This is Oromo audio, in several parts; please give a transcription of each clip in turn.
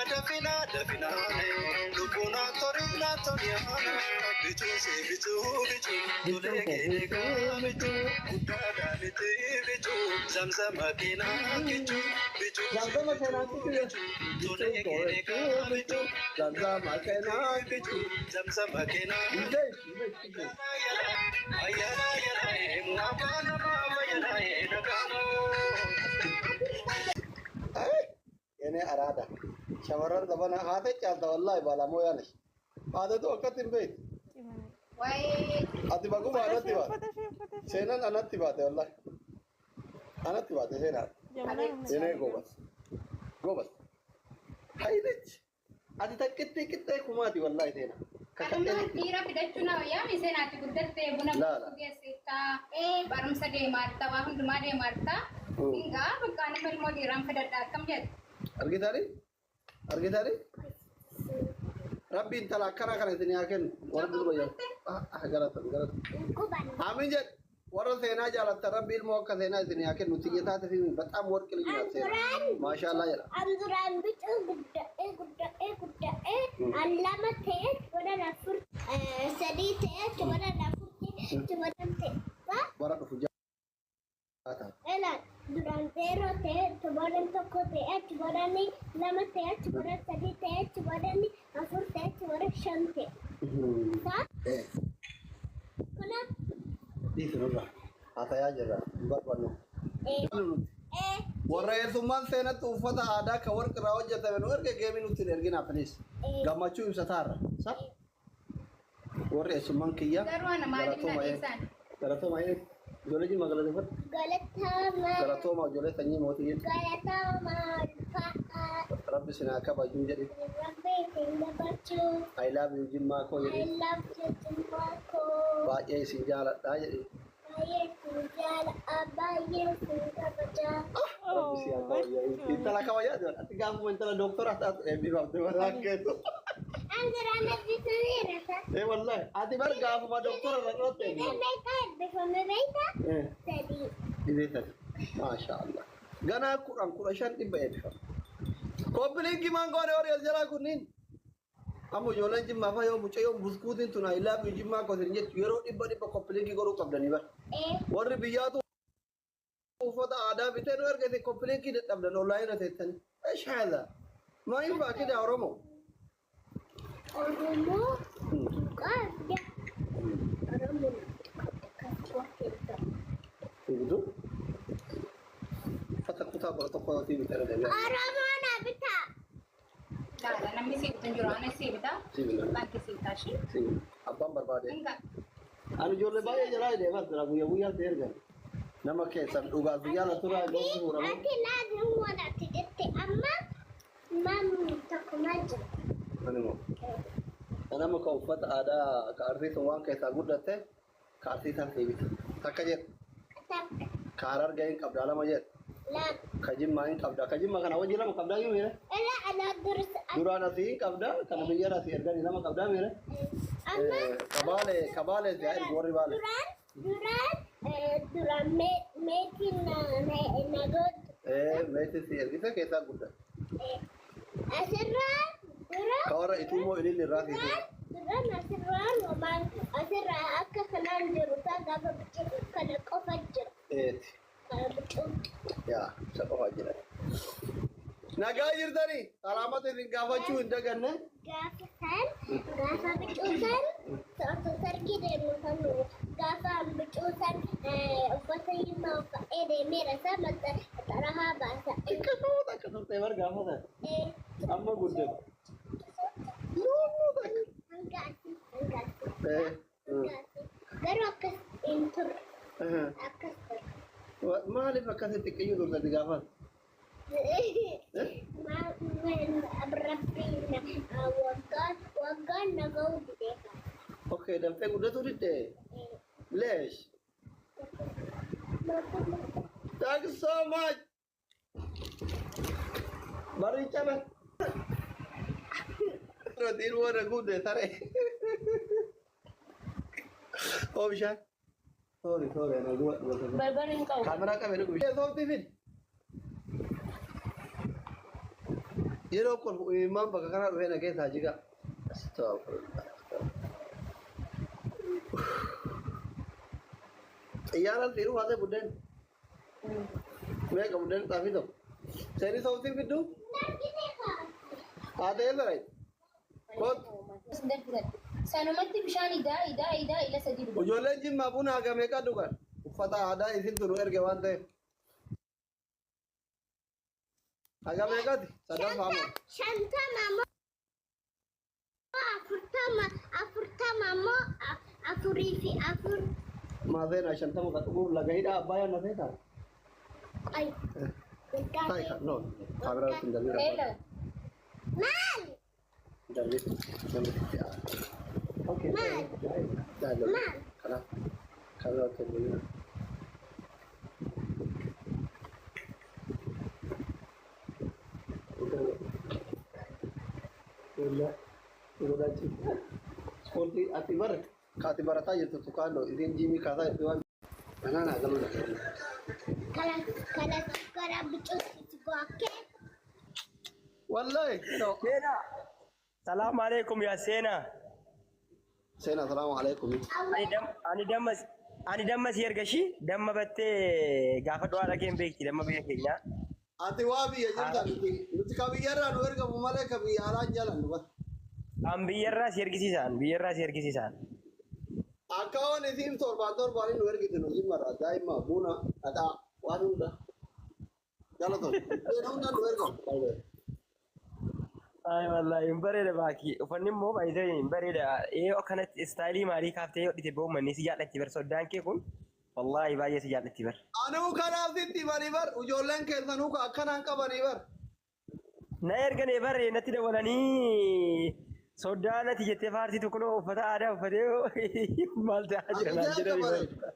Dafina dafina lubbuna torina toriana bichuu si bichuu bichuu Bichuu tolee koo keene bichuu bichuu bichuu. guddaadhaa miti bichuu zamzama keenaa kichuu bichuu si Zamzama keenaa bichuu kichuu bichuu bichuu tolee koo keene bichuu bichuu bichuu. guddaadhaa Zamzama miti keenaa bichuu kichuu. zamzama keenaa. Illee illee kichuu. Ayana ayana ayana ayana ayana. የኔ አራዳ shamarran zabana haate caalta wallahi baalamoo yaanish haatetu akkatti hin beektu. Waa'ee Ati baguma Uffata anatti ishee baate. uffata ishee uffata ishee. Seenaan anatti baate wallahi. Anatti baate seenaan. Jabanaa humna Seenee gaarii goobas. Goobas. Hayilech. Ati takkitti qixxee kumaati wallahi seenaa. Kadhuma Kakadhee. dhiira fidachuu na wayyaa seenaatti guddattee buna Laala. geessittaa barumsa deemaarta waa hundumaa deemaarta. Hingaa bakka nama ilmoo dhiiraan fidadha akkam jedhu. Argitaani? Argitaani? Rabbi intala akkana kana isin haa kennu. Warra durba jaalatu. Galatan galatan. Amiin jedhe. Warra seenaa jaalattan Rabbi ilmoo akka seenaa isin haa kennu. Xiyya taate fi በጣም ወርቅ ልጅ ናት seenaa. Maashaallah jedha. An duraan bicuu gudda'ee gudda'ee gudda'ee an lama ta'e godhan afur sadii ta'e godhan afur ta'e godhan ta'e. Bara dhufu jaata. Elaan duraan zeeroo ta'e godhan tokko ta'e godhan lama ta'e godhan sadii ta'e godhan afur ta'e godhan shan ta'e. Kuna Dhiisi nurra. Haasayaa jirra. Hin barbaannu. Warra eessummaan seenatti uffata aadaa kan warqi irraa hojjetame nu erge geemii nutti hin erginaa please. Gammachuu ibsataarra. Sa? Warri eessummaan kiyya. Garuu ana maaliif na dhiisan? Galatooma ee. Ijoollee jimma galateeffadhu. Galatama Galatooma ijoollee sanyii mootii jedhu. galatama ulfaa'a Rabbi sinaa kabajuu jedhi. Rabbi isin gabachuu. I love you jimmaa koo I jedhi. love you Jimmaa Baay'ee isin jaaladhaa jedhi. Baay'ee isin jaaladha baay'ee isin kabajaa. Rabbi si haa kabajuu. Intala kabajaa jira. Ati gaafuma intala dooktora taatu eebbifamte warra keetu. An duraan eebbifameera sa. Ee wallahi. Ati bar gaafuma dooktora irra dhootte Dhibee eebbifamte. meeqa eebbifame beektaa? Eh. Sadii. Dhibee sadi. Maasha Allah. Ganaa 10 15 dhibba eebbifama. Koppiliinki maangoon horii as jalaa kunniin. Amma ijoolleen jimmaa faa yoo mucayyoon buskuutiin tun I love you jimmaa koo isin jettu yeroo dhibba dhibba koppiliinkii godhuu qabdanii bara. Warri biyyaatu uffata aadaa bitee nu erga isin koppiliinkii dadhabdan onlaayinii teessanii. Eesh haadha. Maa hin faakida Oromoo. Oromoo qabda. Oromoo qabda. Fiigdu. Uffata kutaa 11 bitee erga. Oromoo na bitaa. Laala namni si bitu hin jiru ana si bitaa. Si bita. Baankii si bitaa ishee. Abbaan barbaade. Hingaa. Ani ijoollee baay'ee jalaa deemaa jira guyyaa guyyaatti ergan. Nama keessan dhugaaf jaalatu irraa gosti fuudhamu. Ati laazim waan ati jette amma maamni tokko maal jira? Ani moo. Nama kan uffata aadaa ka arsii sun waan keessaa guddatte ka arsii san sii bita. Takka jedhu. Takka Ka harargee hin qabdaa lama jedhu. lama. Ka jimmaa hin qabdaa. Ka jimmaa kana wajji lama qabdaa yoo miire. Ela ana dursa Duraan asii hin qabdaa kana biyyarra asii erganii lama qabdaa miire. amma Kabaale kabaale si haa ergu warri baale. duraan duraan duraan meetiin na na gootu Meetii si ergite keessaa guddatte. asirraa dura Ka warra ituumoo ililli irraa sii duraan duraan asirraan homaan asirraa akka kanaan jiru isaa gaafa biqiluu kana qofa jira Eeti. kana biqiluu. Yaa isa qofa jira. Nagaa jirtanii salaamata isin gaafachuu hin daganne. Gaafa san gaafa biqiluu san osoo sargii deemu san gaafa biqiluu san uffata himaa uffadhee deemeera isaa maxxarahaa baasa. Xiqqoo takka turte bar gaafa sana. Amma guddate. Lubbuu takka. Hanga asii hanga asii Eh, hanga asii garuu akkas hin turre akkas ture. Maaliif akkasitti xiqqeeyyuu turte gaafa? Rabbiin waggaan na ga'uu didee Okay, daftee guddatu didde. Leesh. Thank you so much. Barri cabe. Rotiin warra gudde tare. Oo bishaan. Sorry, sorry, ana guba. Barbarri hin qabu. Kaameraa qabee dhugu. Sooftii fidi. Yeroo kun imimmaan bakka kanaa dhufee na keessaa jiga. Astaghfirullah. Xiyyaaraan siiruu haasee buddeen. Meeqa buddeen xaafii tokko. Seenii sooftiin fidduu? Haatee eessa Kootu. Sanumatti bishaan idaa idaa idaa ila sadii dhuga. Ijoolleen Jimmaa buna haga meeqa dhugan? Uffata aadaa isintu nu erge waan ta'eef. Haga meeqati? Sadaffaa moo? 50 moo 40, 40 moo 4 fi 4. Maaseenaa 50 kan dhuguuf laga hidhaa Abbaayyaa na seetaa? Ay. Ta'i kan no. Kaameraa ittiin darbee. Hello. Maal? Darbee. Okay. Maal? Maal? Kanaaf kaameraa ittiin darbee. Ispoortii ati bar kaati barataa jirtu tukaanoo isiin jiimii kaasaa jirtu waan kanaan haa galuu danda'u. Kala kala gara bicuutti goakee. Wallahi no. Seenaa. Salaamu alaikum yaa Seenaa. Seenaa, salaamu alaikum. Ani damma si erga ishii damma battee gaafa du'aa dhageen beekti damma biyya keenyaa. Ati waa biyya jirta, nuti ka biyyarraa nu ergamu malee ka biyya alaa hin jaalannu bar. An biyyarraa si ergisiisaan, biyyarraa si ergisiisaan. Akka waan isiin torbaan torbaan nu ergite nu jimmarraa daa'ima buna dhadhaa waan hunda. Galatoon. Isheen hunda nu ergamu. Ay, wallahi hin bareeda baaki. Uffanni immoo baay'ee hin bareeda. Ee, akkanatti istaayilii maalii kaaftee yoo dhite boommanni si jaallatti bar, soddaan kee kun wallahi baay'ee si jaallatti bar. Anuu kanaaf sitti bari bar, ijoolleen keessanuu ka akkanaan qabanii bar. Na ergane bar, natti dawwalanii soddaan ati jettee faarsitu kunoo uffata aadaa uffatee maal ta'aa jira naan Ati jedhanii bar. bareeda.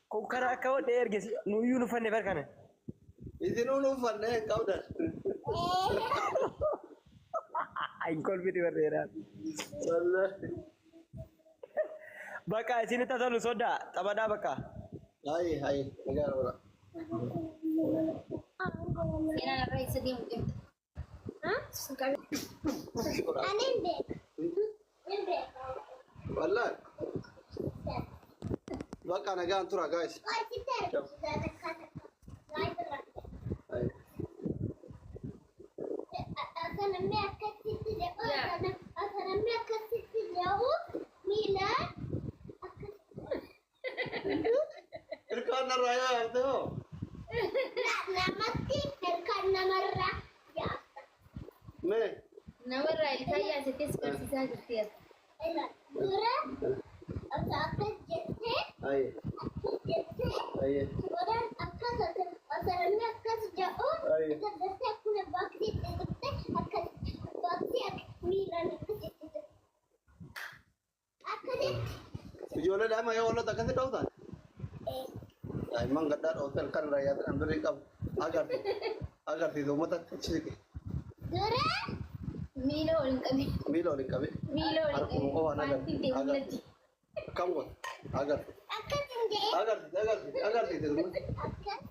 Kun kana akka hodhee erge nuyyuu nu uffanne bar kana. Isinuu nu uffannee hin qabdan. Hin kolfiti barreedhaan. Wallahi. Bakka isinitti haa tolu, soddaa taphadhaa bakka. Hayi hayi nagaa oola. Seenaan irra isa deemu deemta. Ani hin beeku. Hin beeku. Wallahi. Bakka nagaan tura, guys. Qo'achitti argisiisa takka takka. Hayi. Osoo namni akkasitti jedhu, osoo namni akkasitti jedhu miilaan akkasitti. Ilkaan narraa yoo yaafte hoo? Namatti ilkaan namarraa yaafta. Mee. Namarraa ilkaan yaasettes barsiisaa jirti. Dura osoo akkas jettee, Hayi. akkas jettee, Hayi. godhan akkas, osoo namni akkas jedhu akkas jettee, akkuma baaksii itti tuqxe, akkas baaksii miilaan akkasitti tuqxe. Akkasitti. Ijoollee daa'ima yoo oolota akkasi dhooftan? Daa'imman gaddaa dhooftan kan irraa yaatan birrii qabu. Agarsiisa. Agarsiisa uummatatti achi siqe. Dura Miila ol hin qabin. Miila ol hin qabin. Miila ol hin Harkuma qabin. qofaan Paantiin agarsiisa. ta'e mul'atti. Akkam goota? Agarsiisa. Akkas hin jedhee. Agarsiisa agarsiisa agarsiisa. Akkas.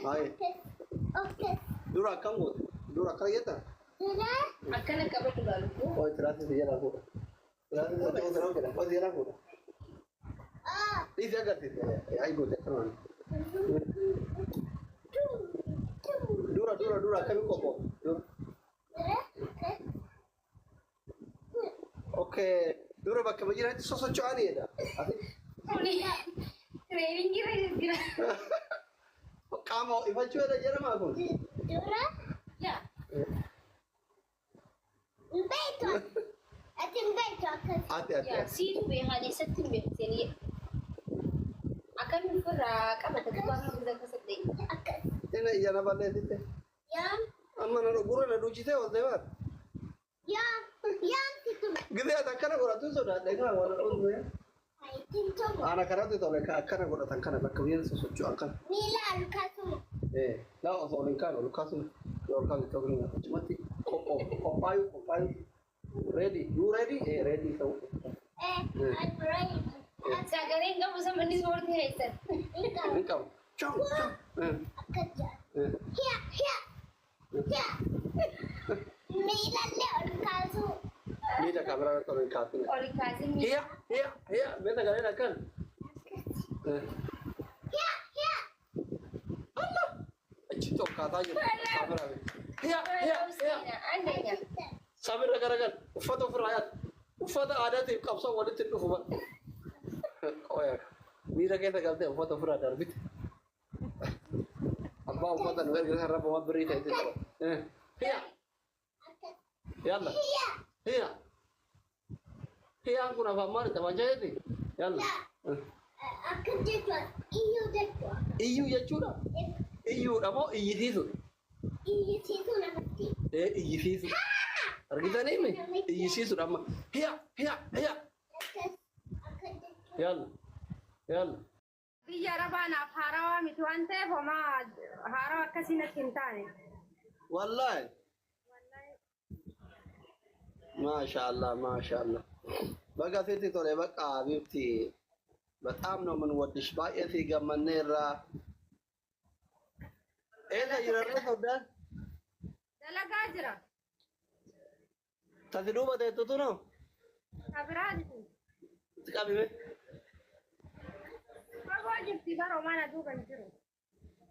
Hayi. Akkas. Dura akkam goota? Dura akkana jettaa? Dura Akkana qabadhu gaalu. Oi, tiraasii si jalaa fuudha. Tiraasii si jalaa fuudha. Oi, si jalaa fuudha. Dhiisi, agarsiisa. Ayi goote akkanumaan. Dura dura dura akkamiin qophoofte? Dura. Dura akkas. Okay. Dura bakka jiranitti sosocho'anii jedha. Kuni training irra jira. Qaama ifachuu jedha jedhamaa kun. Dura Yaa. hin beektu. Ati hin beektu akkas. Ati ati Yaa ati. siitu beekaa, eessatti hin beeku seenii. Akkamiin ofirraa qabata gubbaa kan guddaa akkasatti ta'e. Akkas. Ina ija na balleessite. Yaam. Amma na gurra na duuchitee oolte baat. Yaam. Yaam situ. Gizee ati akkana godhatu sodaadhe kaa waan dhumne. Ittiin tumu. Ana kanatti tole ka akkana godhatan kana bakka biyya sosocho'an kana. Miila ol kaasuma. Eh, laa osoo ol hin kaane, ol kaasuma. Yoo ol kaase ta'uu ni achumatti qophaayuu qophaayuu. Ready, you ready? Eh, ready ta'uu. Eh, I'm ready. Sagaleen qabu manni ispoortii keessatti. Hin qabu. Hin qabu. Chong chong. Akkas jedha. Hiya hiya hiya. Miilallee ol kaasuu. Miila kaameraa irratti ol hin kaasine. Ol kaasee miila. Hiya hiya hiya mee sagaleen akkan. Hiya hiya. Achitti ol kaasaa jirtu kaameraa. Hiya hiya hiya. Andeenya. Sabirra garagal uffata ofirraa yaadu. Uffata aadaatiif qabsoo walitti hin dhufu bara. Qoya miira keessa galtee uffata ofirraa darbite. Abbaa uffata nu erga sarara boma birrii ta'e qaba. Hiya Akkas. yalla Hiya. hiya. Hiyaan kun afaan maali taphaa jeeti? Yalla. Akkas jechuudha. Iyyuu jechuudha. Iyyuu jechuudha. Iyyuudha moo iyyisiisuudha? Iyyisiisuu namatti. Ee iyyisiisu. Argitanii mi? Iyyisiisuudha amma. Hiya hiya hiya. Akkas. Akkas jechuudha. Yalla yalla. Biyya Arabaa naaf haarawaa miti waan ta'eef homaa haarawaa akkasii natti hin taane. Wallahi. ማሻአላ ማሻአላ በቃ ሴት ቶሌ በቃ ቢብቲ በጣም ነው የምንወድሽ። ባየቲ ገመኔራ ኤለ ይረረ ሶዳ Dalagaa jira. tati duuba teettutu ነው Kabiraa jirti. ጥቀቢሜ Fagoo jirti bara homaa na duuba hin jiru.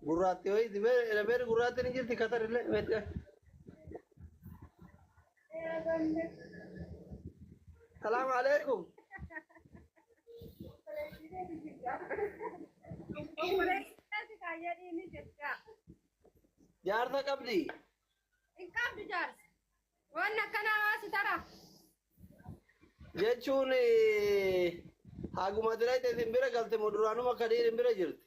ጉራቲ ወይ ዲቤር ጉራቲ ንጅርቲ ከተር ለ ሰላም አለይኩም Obboleessi kaayyadhii ni jirti. ጃርተ ቀብዲ Hin qabdu jaarsa. Waan akkanaa hawaasi tara. jechuun haguma dirayte isin bira galte moo duraanuma kadiirin bira jirti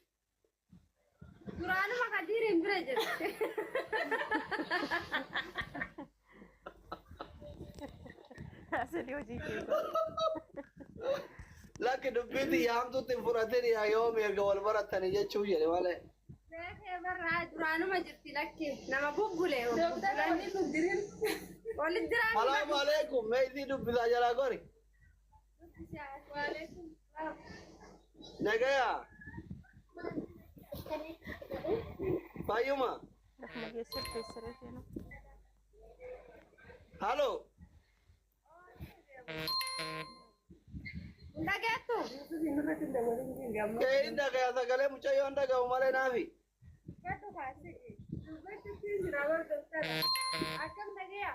Duraanuma kadiiriin bira jirti. Asli hojii keessa. Lakki dubbiitti yaamtutti hin fudhatin yaa yoomi erga wal barattanii jechuu jedhe malee. Beekee barraa duraanuma jirti lakki nama bubbule. Walitti jiraan. Salaamu alaikum mee isii dubbisaa jalaa gori. Nagaya fayyuma Rahma geessir keessaree seenu. halo Hin dhageettu? Ee hin dhagaya sagalee mucayyoo hin dhagahu malee naafi. Akkam dhageeya?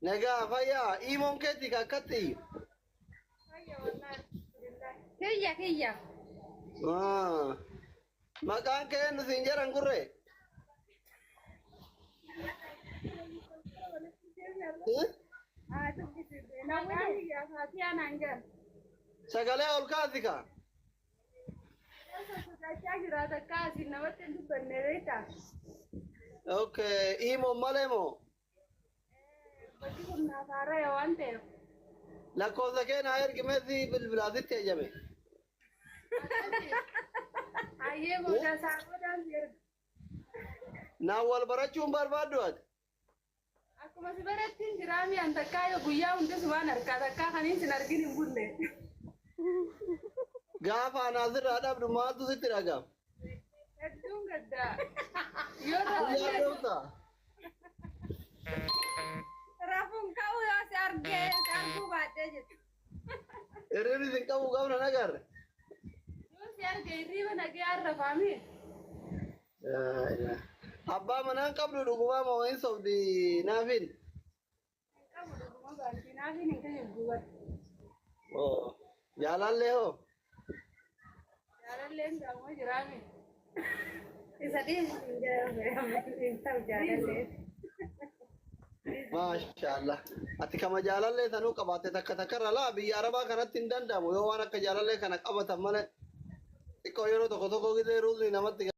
Nagaa fayyaa imoon keetti ka akkatti iyyu. Kiyya kiyya. Ah. Maqaan kee nu siin jedhan gurree? Eh? Sagalee ol kaasi ka. Okay, imoon malee moo? Lakkoofsa kee naa ergi meesii bilbilaasitti eeyyame. Hayyee booda isaa boodaan erga. Naan wal barachuun barbaaddu ati. Akkuma si barattiin jiraami an takkaa yoo guyyaa hundi sumaan harkaa takkaa kaniin sin argin hin bulle. Gaafa ana asirraa dhabdu maaltu sitti dhaga'ama? Hedduun gaddaa. Yoo Guyyaa ta'u dhooftaa? rafuun ka'u yoo si argee si arguu baadhee jirti. Hirribni sin qabu qabna nagarre. Yoo si arge hirriiba nagee arrafaami. Abbaa manaan qabdu dhugumaa moo hin sobdi naafin? Hin qabu dhuguma baankii naafiin hin kayyadu duubatti. Jaalallee hoo? Jaalalleen gamoo jiraami. Isa dhiisu hin jedhamu hin ta'u jaalalleen. Maashaallah. Ati kama jaalallee sanuu qabaatte takka takkarra laa biyya arabaa kanatti hin danda'amu yoo waan akka jaalallee kana qabatan malee. Xiqqoo yeroo tokko tokko gisee ruuzni namatti